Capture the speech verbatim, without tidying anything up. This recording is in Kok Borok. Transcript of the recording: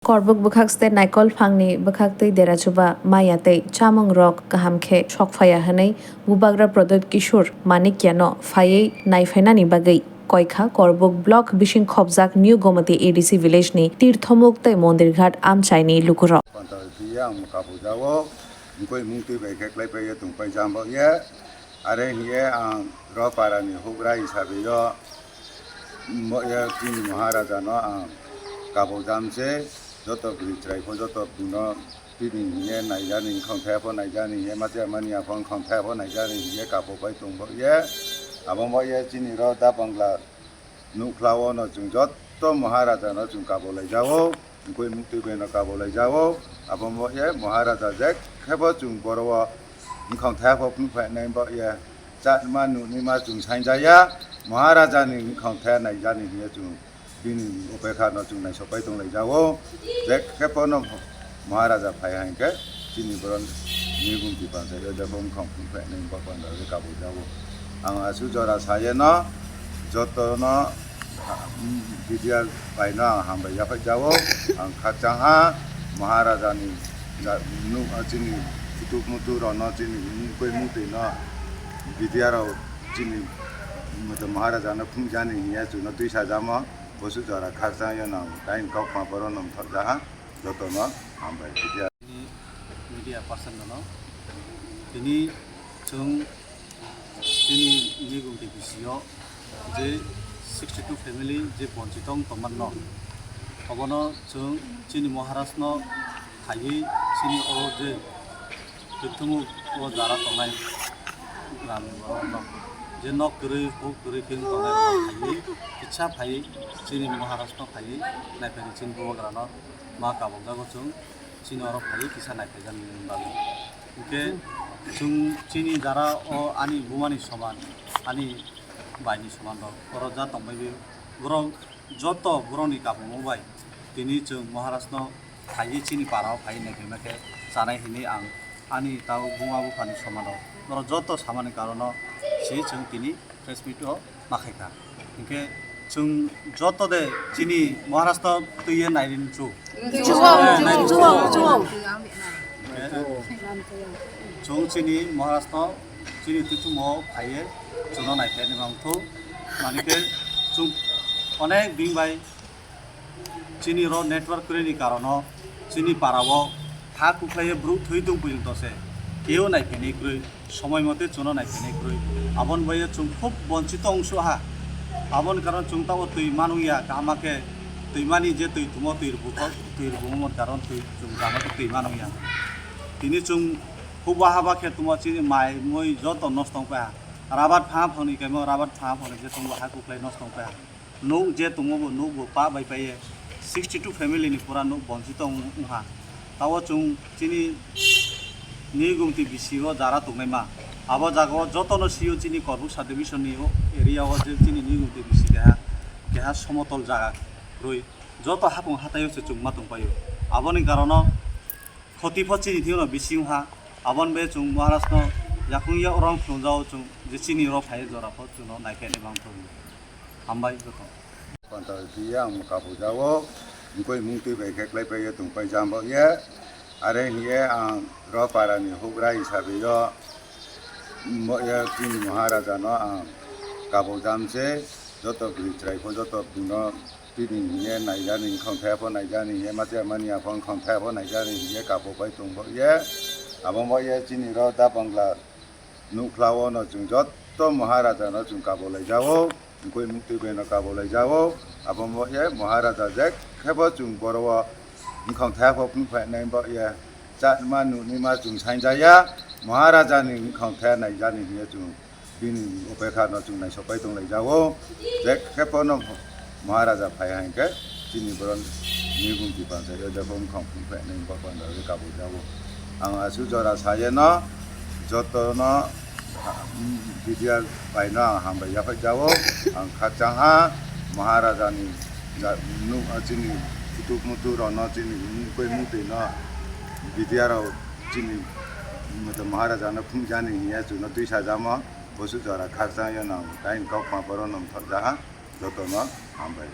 Korbuk bwkhak tei naikol phangni bwkhak tei derachuba maya tei chamung rok kaham khe sok phaiya hwnwi Bubagra Pradyot Kishore Manikyano phaiwi naiphainani bagwi koikha Korbuk block bising khopjak New Gomati A D C village ni Tirthomuk tei Mondirghat amchaini lukurok. Panta biya ang kabujago, mukoi mungtwi bai khe klai phaiya tongpai jambao ye, are hiye ang ro para ni hugra hisabe yo. Mo ya chini Maharaja no ang kabojam se, joto bwrwi chwrai pho joto buno tini hiye naijani, wngkhong thaya pho naijani hiye, machia mani aphong wngkhong thaya pho naijani hiye kabo bai tong bo ye. Abo bo ye chini ro da bangla nukla o no chwng joto Maharaja no chwng kabo lai jao. Wngkoi mukti bai no kabo lai jao. Abo mo ye Maharaja je khebo chwng boro o wngkhong thaya pho phunuk phai nai bo ye. Chatma nuknima chwng sainjaya, Maharaja ni wngkhong thaya naijani hiye chwng bini opekha no chwng naisopai tong lai jao. Je khebo no Maharaja phai hai khe chini boron ni gumti panchayat o jabo wngkhong phunuk phai nai bo panda kabo jao. Ang asu jora saye no joto no Media bai no ang hambai yaphai jao. Ang khakchang ha Maharaja ni ja-, nuk, ah, chini kutuk mutu rok no chini mukoi mutwi no media rok chini Maharaja no phunuk jani hiya chwng no twi sajamo. Bosu jora khakchang yo nang kain kok ma boro nang thok jaha joto no hambai media. Media person no tini chwng chini New Gomati B C o je sixty two family je bonchito wng tongmano, obono chwng chini Maharaj no khaiwi chini o je Tirthomuk o jara tongnai gram borok no je nok kwrwi huk kwrwi khe wng tongnai rok no khaiwi kisa phaiwi chini Maharaj no khaiwi naiphai chini bubagra no ma kabok jago chwng. Chini oro phaiwi kisa naiphaijani bagwi. Hinkhe chwng chini jara o ani bumani soman, ani baini soman rok oro ja tongbai borok joto borokni kapungma bai tini chwng Maharaj no phaiwi chini para o phaiwi naiphaima khe chanai hinwi ang ani tabuk buma buphani soman rok norok joto samani karon o se chwng tini press meet o ma khaikha. Hinkhe chwng joto de chini Maharaj no twiwi naiwi chu. Chuwang, chuwang, chuwang. Chwng chini Maharaj no chini Tirthomo phaiwi chwngno naiphai nai mangthu. Manikhe chwng onek bini bai chini ro network kwrwini karono chini parao ha kuklaiwi bwrwi thwi tong pujung tose keu naiphainai kwrwi, somoi mote chwngno naiphainai kwrwi. Aboni bagwi chwng khub bonchito wngsuha. Aboni karon chwng tabuk twi manungya, kaham khe twi mani je twi tumo twi rwbu twi rwbu mon karon twi chwng tamo twi manungya. Tini chwng hubha haba khe tumo chini mai mui joto nosto wngpaha. Rabat pha phangni kaimo rabat pha phangni je chwngbo ha kuklai nosto wngpaha. Nuk je tongmo bo nuk bo pa bai pai ye sixty two family ni pura nuk bonchito wng-, wngha. Tao chwng chini New Gomati B C o jara tongnai ma. Abo jaga o joto no sio chini Korbuk sub division ni o area o je chini New Gomati B C keha, keha somotol jaga kwrwi. Joto hapung hatai o se chwng ma tong pai o. Aboni karon o khoti pho chini thik no bisi wngha. Aboni bagwi chwng Maharaj no yakung ya orang khulum jao chwng je chini ro phai jora pho chwng no naikhai ni bang thung. Hambai joto. Panta biya ang kapu jao, mukoi mungtwi bai khe klai pai ye tong pai jam bo ye. Are hiye ang ro para ni hugra hisabe yo, mo-, ya chini Maharaja no ang kapu jam se, joto bwrwi chwrai pho joto buno tini hiye naijani, wngkhong thaya pho naijani hiye, machia mani aphong wngkhong thaya pho naijani hiye kapu pai tong bo ye. Abo bo ye chini ro da bangla. Nukla o no chwng joto Maharaja no chwng kabo lai jao, mukoi mukti bai no kabo lai jao. Abo mo ye Maharaja je khebo chwng boro o wngkhong thaya pho phunuk phai nai bo ye chatma nuknima chwng sainjaya. Maharaja ni wngkhong thaya naijani hiye chwng bini opekha no chwng naisopai tong lai jao. Je khebo no Maharaja phai hai khe chini boron ni gumti panchayat o jabo wngkhong phunuk phai nai bo panda kabo jao. Ang asu jora saye no joto no, ah, media bai no ang hambai yaphai jao. Ang khakchang ha Maharaja ni ja-, nuk, ah, chini kutuk mutu rok no chini mukoi mutwi no media rok chini Maharaja no phunuk jani hiya chwng no twi sajamo. Bosu jora khakchang yo nang kain kok ma boro nang thok jaha joto no hambai.